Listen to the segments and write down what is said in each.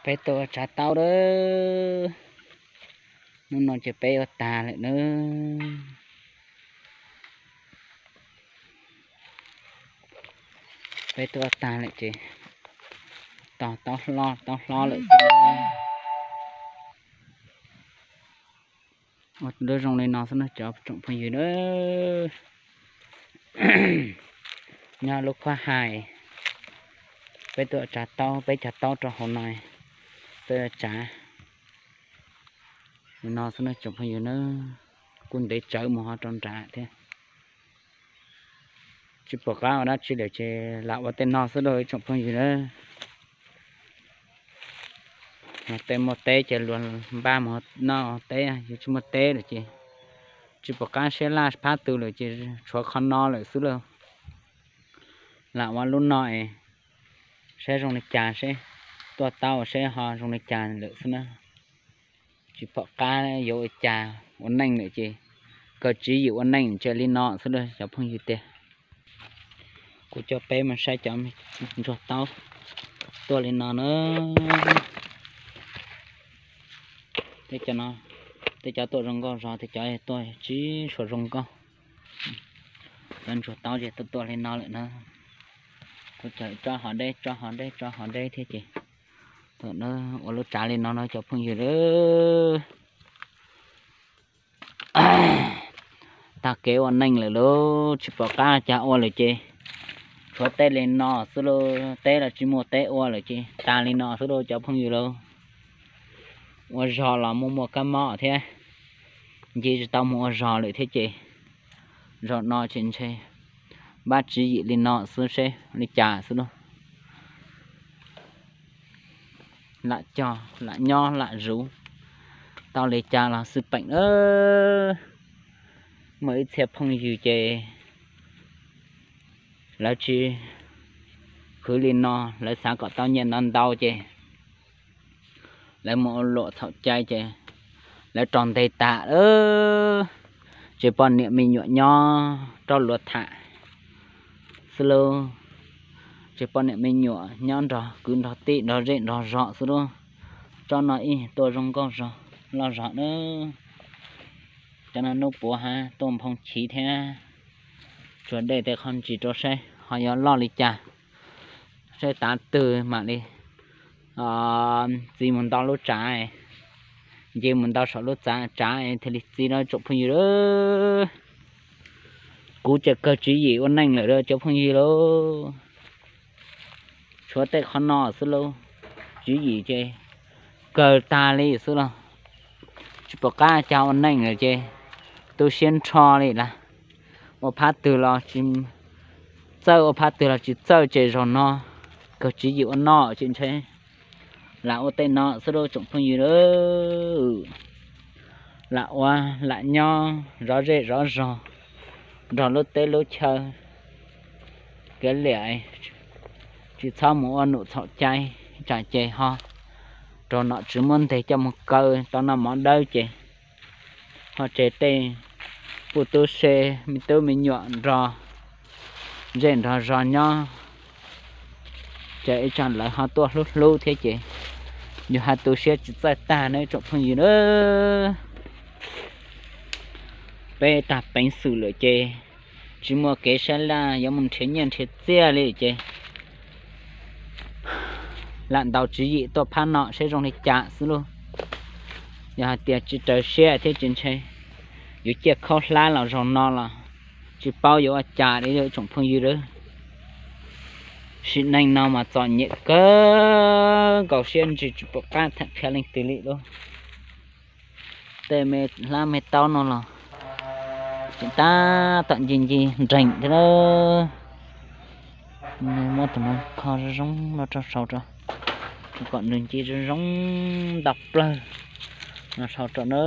Peb tuaj ua tsav taub lawm. Hnub no ces peb ua tag lawm na. Peb tuaj ua tag lawm ces tos taub hlob, taub hlob lawm. Ua lub zoo li no xwb na cov tsoom phooj ywg na. Nyob lub khuab hais, peb tuaj tsav taub, peb cog taub rau hauv no, peb tsav li no xwb na tsoom phooj ywg na. Kuj ntev tsawv mus ho rau nram thiab. Tsis pom qab ua dab tsi lawm ces lam ua tej no xwb lauj ib tsoom phooj ywg na. Tej muaj teb ces luag npaj mus noj teb, yog tsis muaj teb lawm ces tsis pom qab siab laj phab twg lawm ces tshuav qhov no lawm xwb lauj. Lam ua lub no es saib zoo li cas seb, tuaj taub seb ho zoo li cas lawm xwb na. Tsis pom qab yuav ua cas ua neej lawm ces kawg tswv yim ua neej ntshe li no xwb lauj cov phooj ywg tiag. Kuv coj peb mus saib cov ntsuag taub tuaj li no na. Tej cov tuaj zoo nkauj zog, tej cov tuaj tsis tshua zoo nkauj. Cov ntsuag taub ces tuaj tuaj li no lawm na. Kuv coj tso hov deb, tso hov deb, tso hov deb thiab ces ua lub tsav li no no cov phooj ywg lauj. Tag kev ua neej lawm lauj, tsis pom qab cas ua lawm ces tshuav tej li no xwb lauj, teb los tsis muaj teb ua lawm ces tag li no xwb lauj cov phooj ywg lauj. Ua zog los muaj muaj kab mob thiab, nce tsis tau mus ua zog lawm thiab ces zaum no ces ntshe npaj tswv yim li no xwb seb li cas xwb lauj. Lam cog lam nyob lam zuv tau li cas los xwb peem. Muaj ib txhia phooj ywg ces lawv tsis khwv li no, lawv xav kom tau nyiaj ntau ntau ces lawv mus ua luam txhaum cai ces lawv rog ntes tas lawm. Tsis poj niam me nyuam nyob rau luag tham xwb lauj. Tsis poj niam me nyuam nyob nrog kwv nrog tij nrog zej nrog zos xwb lauj. Tsob no ib tuaj zoo nkauj zog loj zog na. Cov no hnub puav hab tuaj nphoo chiv thiab. Tsuas dej tej qhov ntsis rau saib ho yuav loj li cas, saib tav twg mam li txi mus ntau lub tsav, nce mus ntau saum lub txav tsav thiaj li txi no tsoom phooj ywg lauj. Kuv ces kawg tswv yim ua neej lawm cov phooj ywg lauj. Tshuav tej qhov no xwb lauj, tswv yim ces kawg tag li xwb lauj. Tsis pom qab cas ua neej lawm ces tu siab nrho li lawm. Ua phab twg los tsis txawj, ua phab twg los tsis txawj ces zaum no kawg tswv yim ua noj ces ntshe lam ua tej no xwb lauj tsoom phooj ywg lauj. Lam ua lam nyob zov zej zov zos nrog lub teb lub chaw, kev liam tsis txhob mus ua num txhaum cai, tsam ces ho rau nom tswv muab nteg coj mus kaw tau noj mov dawb ces ho tseg tej puj tub se me tub me nyuam nrog zej nrog zos nyob, ces ib tsam lawv ho tuaj hlub hlub thiab ces yus ho tu siab tsis txawj tag na tsoom phooj ywg na. Peb tag peev xwm lawm ces tsis muaj kev sab laj yuav mus nrhiav nyiaj nrhiav txiaj li ces lam ntaus tswv yim tuaj phab no saib zoo li cas xwb lauj. Yog hais tias tsis raws siab thiab ces ntshe yuav ciaj khaub hlab los zaum no los tsis paub yuav ua cas li tsoom phooj ywg lauj. Sim neej no mas txom nyem kawg nkaus siab ntsws tsis pom qab tham qhia leej twg li lauj. Tej me hlab me taub no los tseem tab tom nce nce nreeg thiab na. Muab tus no kho zoo zoo no rau saud rau, kom nws nce zoo zoo ntau plawg no saud rau na.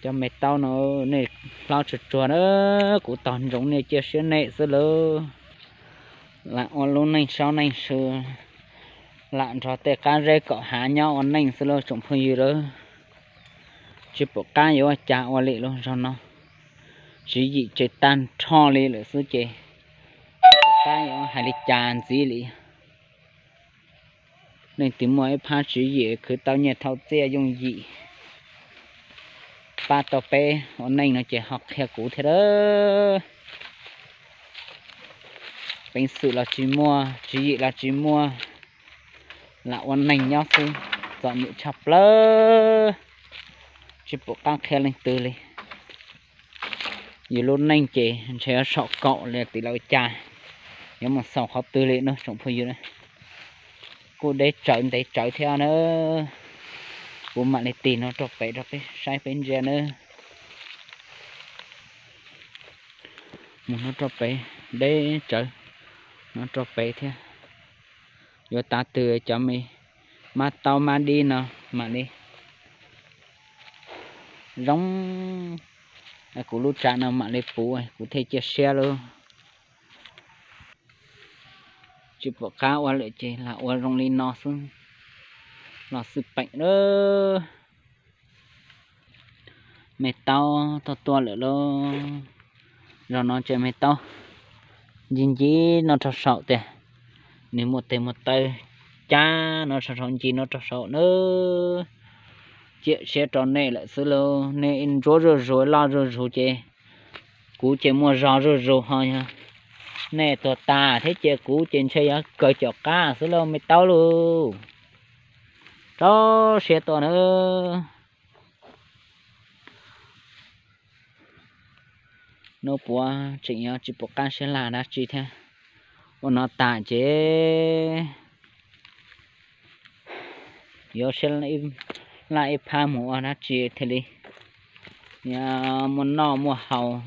Cov me taub no nej hlob tsuag tsuag na, kuv tos ntsoov nej ciaj siab nej xwb lauj. Lam ua lub neej saub neej sw, lam nrog tej qab zeb kaum hav nyob ua neej xwb lauj tsoom phooj ywg lauj. Tsis pom qab yuav ua cas ua li lauj zaum no, tswv yim tseg tag nrho li lawm xwb ces tsis pom qab yuav hais li cas ntxiv li. Leej twg muaj ib phab tswv yim khwv tau nyiaj thau txiaj yooj yim pab tau peb ua neej no ces ho qhia kuv thiab lawm. Peev xwm los tsis muaj, tswv yim los tsis muaj, lam ua neeg nyob xwb, txom nyem tshaj plaws, tsis pom qab qhia leej twg li. Yus lub neej ces ntshe yuav saum kaum li tim lawv cas, yuav mus xaus qhov twg li no tsoom phooj ywg. Kuj deb tsawv ntev tsawv thiab na. Kuv mam li tig no rau pem rau peb saib peb ntsia na. Mus no rau pem, deb tsawv no rau pem thiab. Yuav tav twg cov me mab taub mab dib no mam li zoo, kuv lub tsav no mam li puv kuv thiaj cia siab lauj. Tsis pom qab ua lawm ces lam ua zoo li no xwb los xij peem lawm. Me taub tuaj tuaj lawm lauj. Zaum no ces me taub ncig ncig no rau saum tias, nws muaj tes muaj taw cab no rau saum, ncig no rau saum nawb. Ciam siab rau nej lawm xwb lauj, nej ntsuab zuj zus loj zuj zus ces kuv ces muaj zog zuj zus ho yog nej tuag tas thiab ces kuv ces ntshe yuav kawg caum qab xwb lauj me taub lauj. Rau siab tuaj nawb. Hnub puav tseem yuav tsis pom qab siab laj dab tsi thiab. Ua no tas ces yuav siab laj ib phab mus ua dab tsi thiaj li muaj noj muaj haus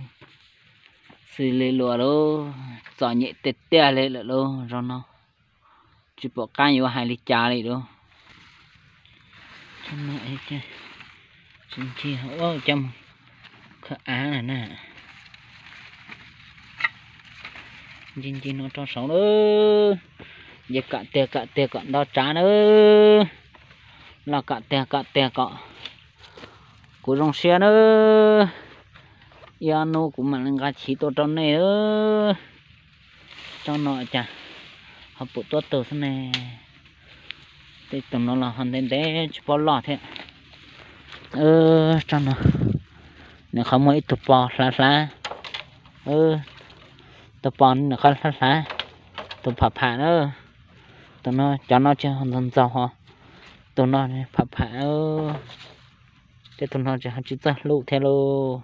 xws li luag lauj. Txom nyem tiag tiag li lawm lauj zaum no. Tsis pom qab yuav hais li cas li lauj. Tsis ncig, coj mus khaws av na. Ncig ncig no rau saud lawm. Ces kom tiag kom tiag kom nto tsav nawb. Los kom tiag kom tiag kom kuv zoo siab nawb. Ib ob hnub kuv mam li nqa chiv tuaj rau nej nawb. Tsob no cas ho pum tuab tug xwb ne. Tej tus no los ho ntev ntev tsis paub loj thiab. Tsob no nws qhov muaj ib tug pos hlav hlav. Tus pos nws qhov hlav hlav, tus pham pham na. Tus no, cov no tsis ntxaug ntxaug ho, tus no pham pham. Tej tus no tsis ho tsis txawj hlub thiab lauj.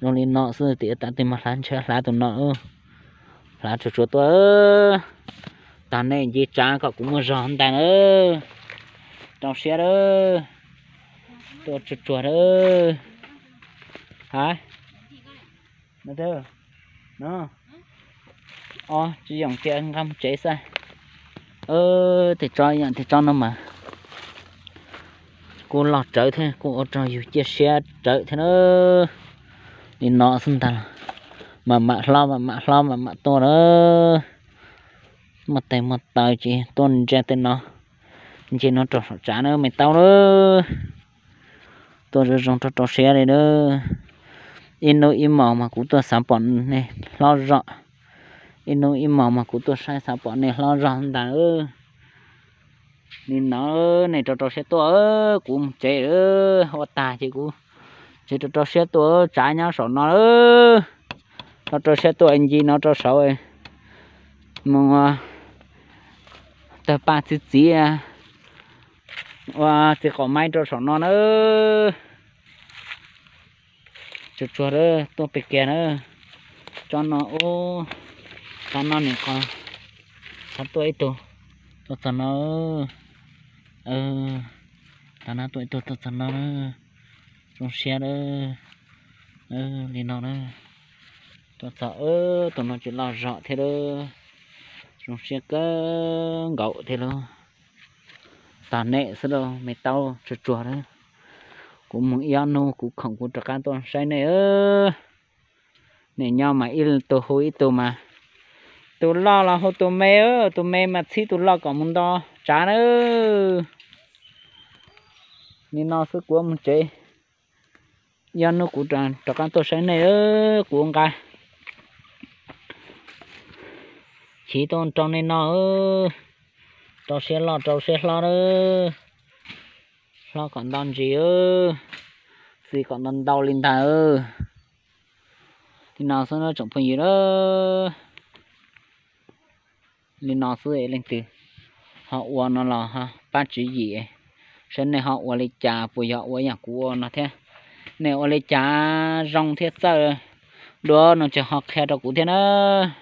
Zoo li no xwb tias tav twg mas hlav ntshe hlav tus no, hlav tsuag tsuag tuaj. Tag nej nce tsav kom kuv muaj zog ntag na. Rau siab a, tuaj tsuag tsuag a. Ha, no, o, tsis yoom tias nqa mus tsev xwb. Tej tsob, tej tsob no mas kuj loj rawv thiab kuj ua rau yus ciaj siab rawv thiab na. Li no xwb ntag los mam mam hlob mam mam hlob mam mam tuaj na. Muaj tes muaj taw ces tuaj ntsia tej no, ntsia no rau saum tsav na me taub na. Tuaj zoo zoo rau rau siab li na. Ib hnub ib hmos mas kuv tuaj xav pom nej hlob zog, ib hnub ib hmos mas kuv tuaj saib xav pom nej hlob zog ntag. Li no nej rau rau siab tuaj, kuv mus tsev, ua tag ces kuv tsev rau rau siab tuaj, tsav nyob saum no. Rau rau siab tuaj ncig no rau saud, mus tawg paj txiv txiv, ua txiv qaum maib rau saum no na. Tsuag tsuag a, tuaj pem kiag na. Tsob no, tsob no nws qhov, qhov tuaj ib tug tuaj txog no. Tsob no tuaj ib tug tuaj txog no na. Zoo siab a. Li no na. Tuaj txog, tus no tsis loj zog thiab a. Zoo siab kawg nkaus thiab lauj. Tog nej xwb lauj me taub tsuag tsuag a. Kuv mus ib ob hnub kuv khoom kuv rov qab tuaj saib nej. Nej nyob mas ib tug hu ib tug mas, tus loj los hu tus me, tus me mas txhib tus loj kom mus nto tsav na. Li no xwb kuv mus tsev, ib ob hnub kuv rov qab tuaj saib nej, kuv nqa chiv tuaj rau nej noj. Rau siab loj rau siab hlob nawb. Hlob kom ntau ntsis, txiv kom ntau ntau li ntag. Li no xwb na tsoom phooj ywg na. Li no xwb, leej twg ho ua no los pab tswv yim, saib nej ho ua li cas, puas yog ua yam kuv ua no thiab. Nej ua li cas zoo thiab txawj dua no ces ho qhia rau kuv thiab nawb.